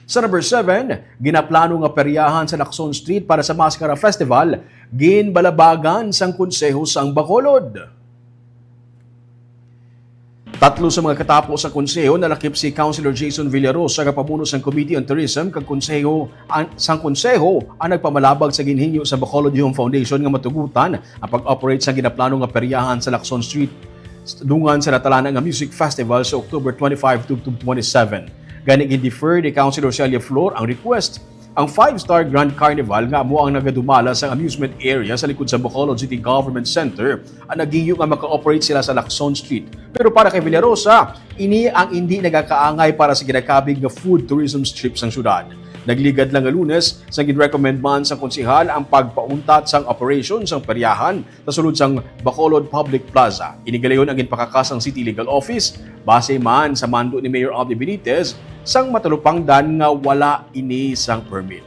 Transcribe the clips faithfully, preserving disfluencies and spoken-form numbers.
Sa number seven, ginaplano nga peryahan sa Lacson Street para sa Mascara Festival, ginbalabagan sang Konseho sang Bacolod. Tatlo sa mga katapo sa konseho nalakip si Councilor Jason Villarosa nga pamuno sang Committee on Tourism kag konseho an, sang konseho ang nagpamalabag sa ginhinyo sa Bacolod Youth Foundation nga matugutan ang pag-operate sa ginaplano nga peryahan sa Lacson Street dungan sa natalana nga music festival sa October twenty-five tubtob twenty-seven. Gani gin-defer ni Councilor Celia Flor ang request. Ang Five Star Grand Carnival nga amo ang nagadumala sa amusement area sa likod sa Bacolod City Government Center ang naghinyo nga maka-operate sila sa Lacson Street. Pero para kay Villarosa, ini ang indi nagakaangay para sa ginakabig nga food tourism strip sang syudad. Nagligad lang nga Lunes sa gin-recommend man sa konsehal ang pagpauntat sang operation sang peryahan sa sulod sang Bacolod Public Plaza. Ini galayon ang ginpakaka sang City Legal Office, base man sa mando ni Mayor Abdi Benitez, sang matalupangdan nga wala ini sang permit.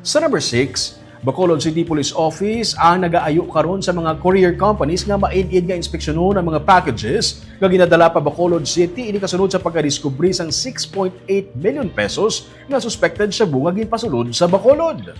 Sa number six, Bacolod City Police Office ang nagaayo karon sa mga courier companies nga maid-id nga inspeksyonon ang mga packages nga ginadala pa Bacolod City, ini kasunod sa pagkadiskubre sang six point eight million pesos nga suspected shabu nga ginpasulod sa Bacolod.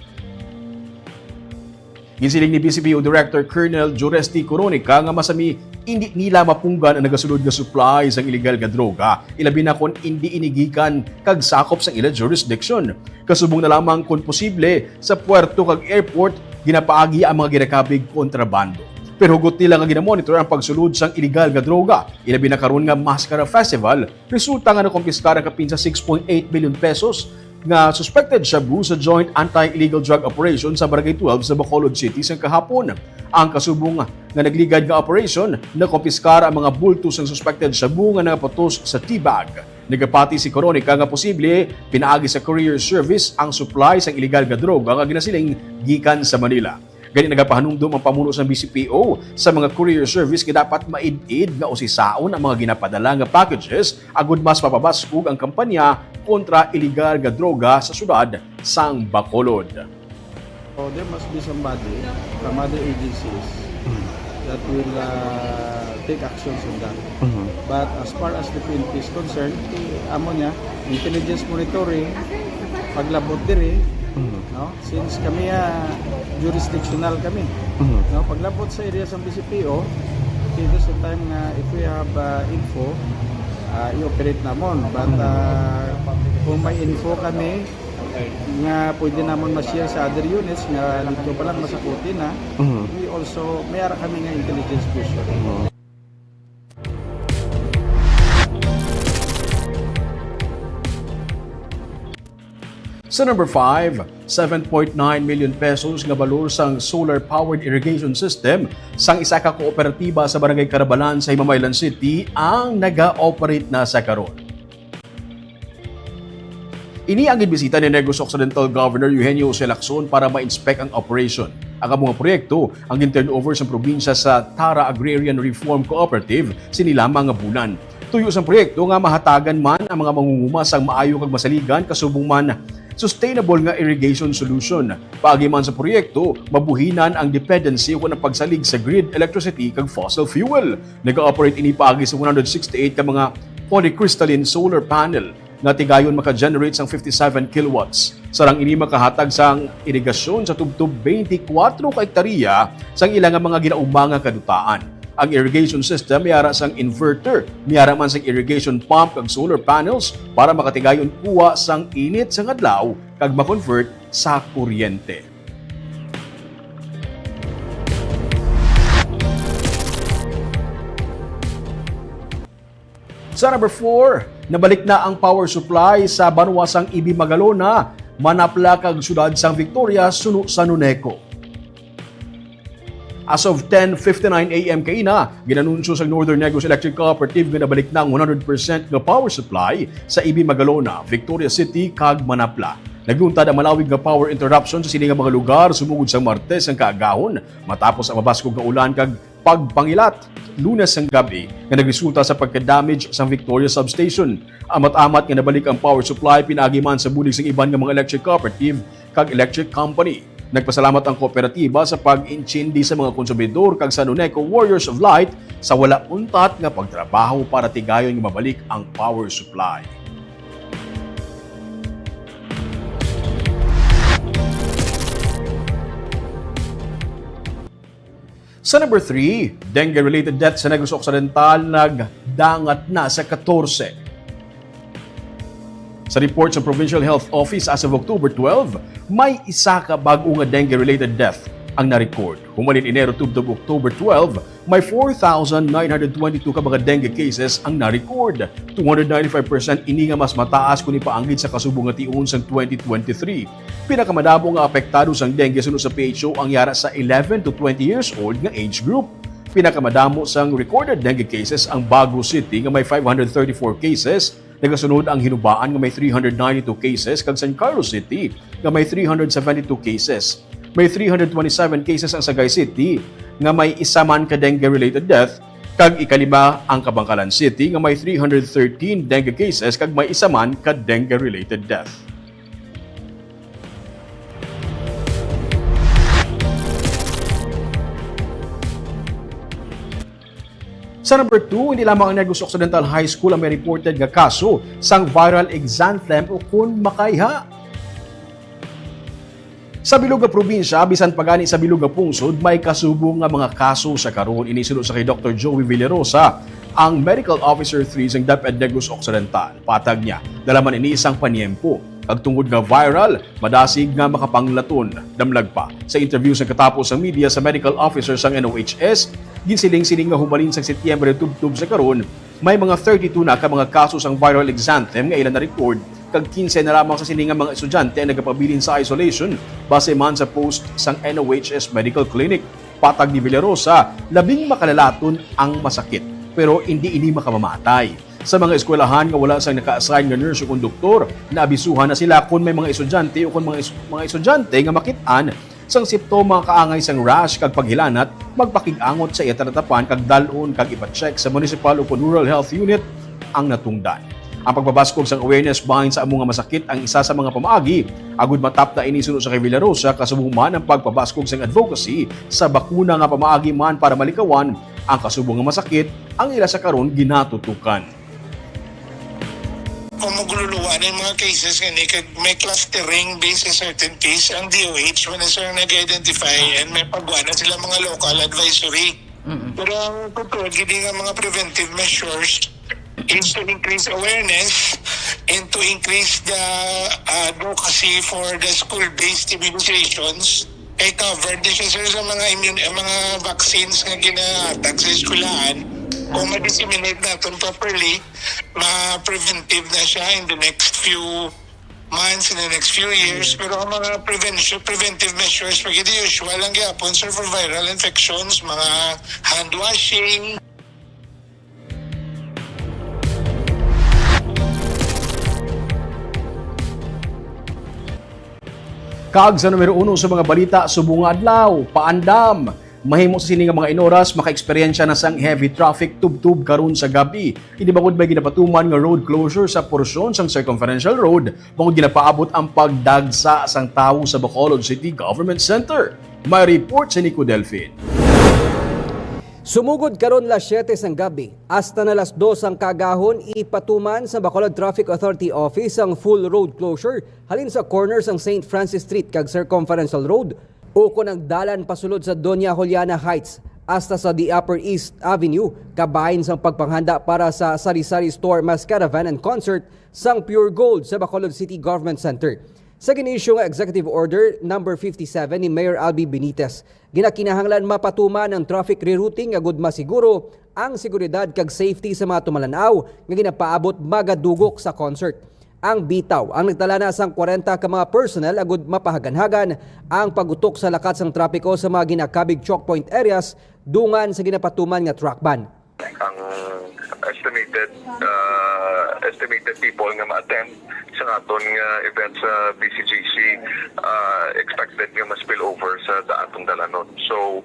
Ginsiling ni B C P O Director Colonel Juresti Coronica nga masami indi nila mapunggan ang nagasulod nga supply sang illegal nga droga, ilabi na kon indi ini gikan kag sakop sang ila jurisdiction. Kasubong na lamang kon posible sa puerto kag airport, ginapaagi ang mga ginakabig kontrabando. Pero hugot nila nga ginamonitor ang pagsulod sang illegal nga droga, ilabi na karon nga Mascara Festival, resulta nga nakumpiskar ang kapin sa six point eight million pesos nga suspected shabu sa Joint Anti-Illegal Drug Operation sa Barangay twelve sa Bacolod City sang kahapon. Ang kasubong nga nagligad nga operation, nakumpiskar ang mga bulto sang suspected shabu nga nagaputos sa tea bag. Nagapati si Coronica nga posible pinaagi sa courier service ang supply sang illegal nga droga nga ginasiling gikan sa Manila. Gani, nagapahanumdom ang pamuno sang B C P O sa mga courier service nga dapat maid-id nga usisaon ang mga ginapadala nga packages agud mas mapabaskog ang kampanya kontra iligal nga droga sa syudad sang Bacolod. So, there must be somebody from other agencies that will, uh, take actions on that. Mhm. But as far as the P N P is concerned, eh, amo niya, intelligence monitoring, paglabot diri, Mhm. no? Since kami, ah, jurisdictional kami, Mhm. no? Paglabot sa area sa B C P O, okay, there's a time nga if we have, ah, info, ah, i-operate namon. But, Mhm. ah, kung may info kami nga pwede namon ma-share sa other units nga dito pa lang masakuti na, Mhm. we also, may ara kami nga intelligence push. Mhm. Sa number five, seven point nine million pesos nga balor sang solar-powered irrigation system sang isa ka kooperatiba sa Barangay Carabalan sa Himamaylan City ang naga-operate na sa karon. Ini ang ginbisita ni Negros Occidental Governor Eugenio Jose Lacson para ma-inspect ang operation. Ang amo nga proyekto ang gin-turnover sa probinsya sa Tara Agrarian Reform Cooperative sini lamang nga bulan. Tuyo sang proyekto nga mahatagan man ang mga mangunguma sang maayo kag masaligan, kasubong man sustainable nga irrigation solution. Paagi man sa proyekto, mabuhinan ang dependency kon ang pagsalig sa grid, electricity kag fossil fuel. Nag-ooperate ini paagi sa one hundred sixty-eight ka mga polycrystalline solar panel nga tigayon maka-generate sang fifty-seven kilowatts. Sarang ini makahatag sang irigasyon sa tubtob twenty-four ka hektarya sang ila nga mga ginauma nga kadutaan. Ang irrigation system may ara sang inverter, may ara man sang irrigation pump kag solar panels para makatigayon kuha sang init sang adlaw kag ma-convert sa kuryente. Sa number four, nabalik na ang power supply sa banwa sang Ibi Magalona, Manapla kag siyudad sang Victoria suno sa NONECO. As of ten fifty-nine A M kaina, ginanunsyo sa Northern Negros Electric Cooperative nga nabalik na ang one hundred percent nga power supply sa Ibi Magalona, Victoria City, kag Manapla. Nagluntad ang malawig nga power interruption sa sini nga mga lugar sumugod sa Martes ang kaagahon, matapos ang mabaskog nga ulan kag pagpangilat Lunes sang gab-i nga nagresulta sa pagka-damage sang Victoria Substation. Amat-amat nga nabalik ang power supply pinaagi man sa bulig sang iban nga mga electric cooperative kag electric company. Nagpasalamat ang kooperatiba sa pag-intindi sa mga konsumidor kag sa Noneco Warriors of Light sa wala untat nga pagtrabaho para tigayon nga mabalik ang power supply. Sa number three, dengue-related death sa Negros Occidental nagdangat na sa katorse. Sa report sa Provincial Health Office, as of October twelve, may isa ka bag-o nga dengue-related death ang na-record. Humalin Enero tubtob October twelve, may four thousand nine hundred twenty-two ka mga dengue cases ang na-record. Two hundred ninety-five percent ini nga mas mataas kon ipaanggid sa kasubong nga tion sang twenty twenty-three. Pinakamadamo nga apektado sang dengue suno sa P H O ang yara sa eleven to twenty years old nga age group. Pinakamadamo sang recorded dengue cases ang Bago City nga may five hundred thirty-four cases, nagasunod ang Hinubaan nga may three hundred ninety-two cases, kag San Carlos City nga may three hundred seventy-two cases. May three hundred twenty-seven cases ang Sagay City nga may isa man ka dengue-related death, kag ikalima ang Kabankalan City nga may three hundred thirteen dengue cases kag may isa man ka dengue-related death. Sa number two, hindi lamang ang Negros Occidental High School ang may reported nga kaso sang viral exanthem ukon makaiha. Sa bilog nga probinsya, bisan pa gani sa bilog nga pungsod, may kasubong nga mga kaso sa karon. Ini suno sa kay Doktor Joey Villarosa, ang Medical Officer three sang DepEd Negros Occidental. Patag niya, dala man ini sang paniempo. Kag tungod nga viral, madasig nga makapanglaton. Damlag pa, sa interview sa katapos sang media sa medical officer sang N O H S, ginsiling sini nga hubalin sang Setyembre tubtob sa karon, may mga thirty-two na ka mga kaso sang viral exanthem nga ila na-record, kag kinse na lamang sa sini nga mga estudyante ang nagapabilin sa isolation, base man sa post sang N O H S Medical Clinic. Patag ni Villarosa, labing makalalaton ang masakit, pero indi ini makamamatay. Sa mga eskwelahan nga wala sang naka-assign nga nurse o doktor, naabisuhan na sila kon may mga estudyante o kon mga es-, mga estudyante nga makit-an sang simptoma kaangay sang rash kag paghilanat, magpakig-angot sa iya talatapan kag dal-on kag ipa-check sa municipal o kon rural health unit ang natungdan. Ang pagpabaskog sang awareness bahin sa amo nga masakit ang isa sa mga pamaagi agud matapda ini suno sa kay Villarosa, kasubong man ang pagpabaskog sang advocacy sa bakuna nga pamaagi man para malikawan ang kasubong nga masakit ang ila sa karon ginatutukan. Kung magluluwa na yung mga cases nga ni, kag may clustering based sa certain case, ang D O H, wala sila nag-identify, and may pagwa na sila mga local advisory. Mm-mm. Pero ang totoo, gini nga mga preventive measures is to increase awareness and to increase the, uh, advocacy for the school-based immunizations. Kay covered na siya, sir, sa mga immune, eh, mga vaccines nga ginahatag sa eskwelahan. Kung ma-disseminate natin properly, ma-preventive na siya in the next few months, in the next few years. Pero ang mga prevention, preventive measures, pag hindi usual lang gyapon, sir, for viral infections, mga hand washing. Kag sa numero uno sa mga balita subong nga adlaw, paandam. Mahimo sa sini nga mga inoras, makaeksperyensya na sang heavy traffic tubtob karon sa gab-i. Ini bangod may ginapatuman nga road closure sa porsyon sang Circumferential Road, bangod ginapaabot ang pagdagsa sang tawo sa Bacolod City Government Center. May report si Nico Delfin. Sumugod karon las siete sang gab-i, hasta na las dos ang kaagahon, ipatuman sa Bacolod Traffic Authority Office ang full road closure halin sa corner sang Saint Francis Street kag Circumferential Road, ukon ang dalan pasulod sa Doña Juliana Heights hasta sa The Upper East Avenue, kabahin sang pagpanghanda para sa Sari-Sari Store Mass Caravan and Concert sang Pure Gold sa Bacolod City Government Center. Sa gin-issue nga Executive Order number fifty-seven ni Mayor Albee Benitez, ginakinahanglan mapatuman ang traffic rerouting agud masiguro ang seguridad kag safety sa mga tumalan-aw nga ginapaabot magadugok sa concert. Ang bitaw ang nagtala na sang kwarenta ka mga personnel agud mapahaganhagan ang pag-utok sa lakat sang trapiko sa mga ginakabig choke point areas dungan sa ginapatuman nga track ban. Ang estimated, ah, estimated people nga ma-attend sa aton nga event sa B C G C, ah, expected nga ma-spill over sa da-, atong dalanon. So,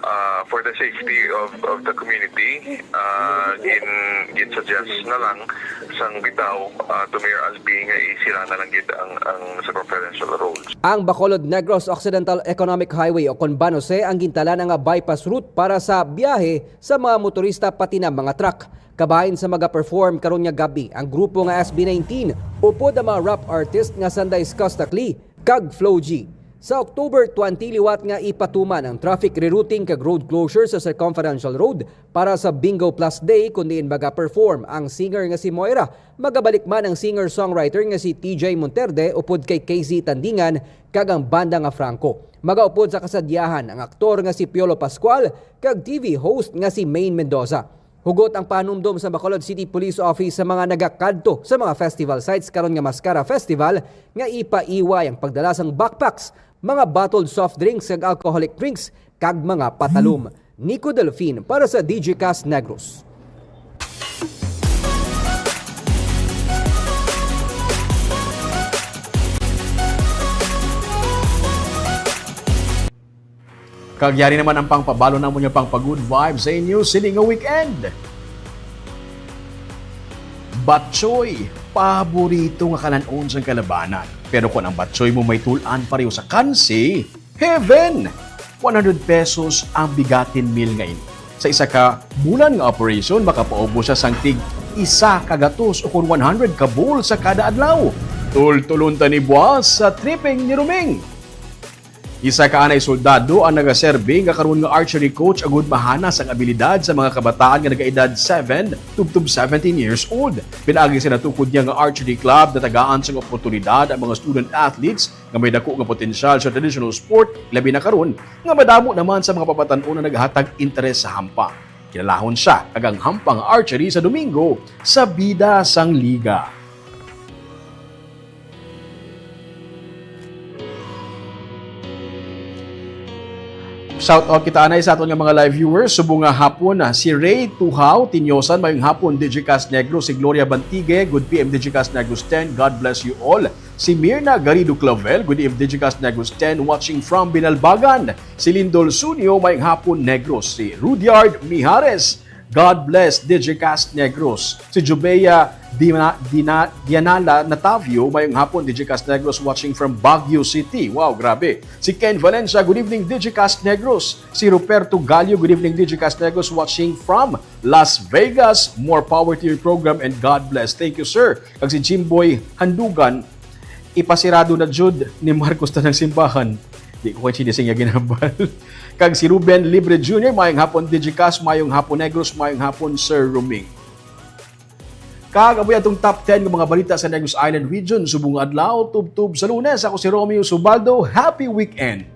Uh, for the safety of, of the community, uh, gin, gin-suggest na lang sang bitaw, uh, to Mayor Albi nga isira na lang gid ang, ang circumferential road. Ang Bacolod Negros Occidental Economic Highway o kon BANOCE ang gintalaan nga bypass route para sa biyahe sa mga motorista pati na mga truck. Kabahin sa mga perform karon nga gab-i ang grupo nga S B nineteen, upod ang mga rap artist nga Sanday Skostakli kag Flo G. Sa October twenty, liwat nga ipatuman ang traffic rerouting kag road closure sa Circumferential Road para sa Bingo Plus Day, kun diin maga-perform ang singer nga si Moira. Magabalik man ang singer-songwriter nga si T J Monterde upod kay K Z Tandingan kag ang banda nga Franco. Magaupod sa kasadyahan ang aktor nga si Piolo Pascual kag T V host nga si Maine Mendoza. Hugot ang panumdom sa Bacolod City Police Office sa mga nagakadto sa mga festival sites karon nga Mascara Festival nga ipaiway ang pagdala sang backpacks, mga bottled soft drinks kag alcoholic drinks, kag mga patalom. Nico Delfin para sa D J Cast Negros. Kag yari naman ang pangpabalo namon nga pangpa-good vibes sa inyo sini nga weekend. Batchoy, paborito nga kalan-on sang kalabanan. Pero kung ang batchoy mo may tul-an pareho sa kansi, heaven! One hundred pesos ang bigatin meal nga ini. Sa isa ka bulan nga operation, makapaubos siya sang tig isa ka gatos o kon one hundred ka bowl sa kada adlaw. Tultulon ta ni buwas sa tripping ni Ruming. Isa ka anay soldado ang nagaserbi nga karon nga archery coach agud mahanas ang abilidad sa mga kabataan nga nagaedad seven tubtob seventeen years old. Pinaagi sa natukod niya nga archery club, natagaan sang oportunidad ang mga student athletes nga may dako nga potensyal sa traditional sport, labi na karon nga madamo naman sa mga papatan-on ang naghatag interes sa hampa. Kinalahon siya kag ang hampang archery sa Domingo sa bida sang liga. Shout out kita anay sa aton nga mga live viewers. Subong nga hapon, ah, si Ray Tuhaw Tinyosan, mayong hapon, Digicast Negros. Si Gloria Bantigue, good P M Digicast Negros ten. God bless you all. Si Mirna Garrido Clavel, good evening, Digicast Negros ten, watching from Binalbagan. Si Lindol Sunio, mayong hapon, Negros. Si Rudyard Mijares, God bless, Digicast Negros. Si Jubea Dina, Dina, Dianala Natavio, mayong hapon, Digicast Negros, watching from Baguio City. Wow, grabe. Si Ken Valencia, good evening, Digicast Negros. Si Ruperto Gallo, good evening, Digicast Negros, watching from Las Vegas. More power to your program and God bless. Thank you, sir. Kag si Jimboy Handugan, ipasirado na jud ni Marcos tanang simbahan. Di ko kay sinising nga ginhambal. Kag si Ruben Libre Junior, mayong hapon, Digicast, mayong hapon, Negros, mayong hapon, Sir Roming. Kag amo atong top ten nga mga balita sa Negros Island Region subong nga adlaw, tubtob sa Lunes. Ako si Romeo Subaldo. Happy weekend!